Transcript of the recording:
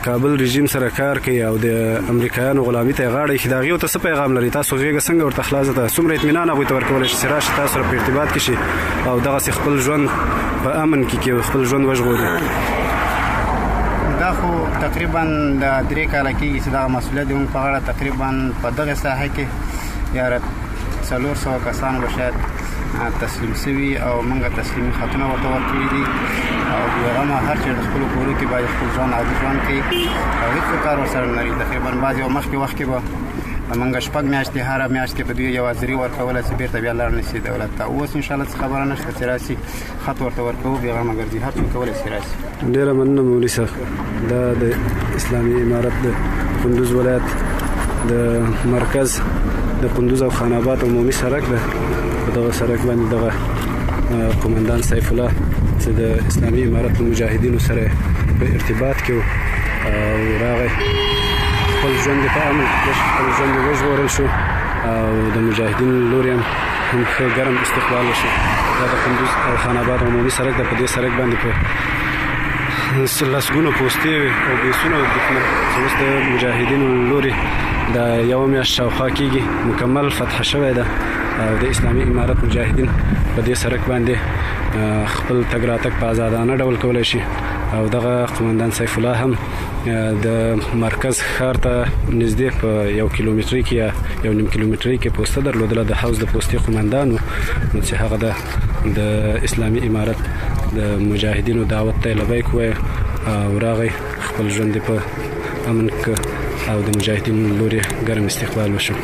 کابل رژیم سره کار کوي او د امریکایانو غلامي ته غاړه ایښې ده، هغوی ته څه پیغام لري؟ تاسو غېږه څنګه ورته خلاصه ده؟ څومره اطمینان هغوی ته ورکولی شي چې راشي تاسو سره په ارتباط کې شي او دغسې خپل ژوند په امن کې کې خپل ژوند وژغوري؟ دا خو تقریبا د 3 کاله کېږي چې دغه مسؤلیت زموږ په غاړه، تقریبا په دغه ساحه کې یا 400 کسان به شاید تسلیم سوي او موږ تسلیمي خطونه ورته ورکړي دي او بېغمه هر چېرته خپلو کورو کې باید خپل ژوند عادي ژوند کوي او هېڅ کار ورسره نه لري. تقریبا بعضې مخکې وخت کې به موږ 6 میاشتې هره میاشت کې په دوی یو حاضري ورکوله چې بېرته بیا لاړ نه شي دولت ته. اوس انشاءالله څه خبره نشته چې راسي خط ورته ورکوو، بېغمه ګرځي، هر څوک کولی شي راسي. ډېره مننه مولوي صاحب. دا د اسلامي امارت د کندوز ولایت د مرکز د کندوز او خان آباد عمومي سړک ده. په دغه سړک باندې دغه قومندان سیف الله چې د اسلامي امارت له مجاهدینو سره په ارتباط کې او راغی، خپل ژوند په امن کې خپل ژوند وژغورل شو او د مجاهدینو لوري هم ښه ګرم استقبال وشو. دا د کندوز او خان آباد عمومي سړک ده. په دې سړک باندې په لسګونو پوستې وې او بیسونه دښمن چې اوس د مجاهدینو له لوري د یوه میاشت شاوخوا کېږي مکمل فتح شوی ده او د اسلامي امارت مجاهدین په دې سړک باندې خپل تګ راتګ په آزادانه ډول کولی شي. او دغه قومندان سیف الله هم د مرکز ښار ته نږدې په 1 کیلومتري کې یا 1.5 کیلومتري کې پوسته درلودله، د حوض د پوستې قومندان و، نو چې هغه د اسلامي امارت د مجاهدینو دعوت ته لبیک ووایه او راغی، خپل ژوند په امن کې او د مجاهدینو لوري ګرم استقبال وشو.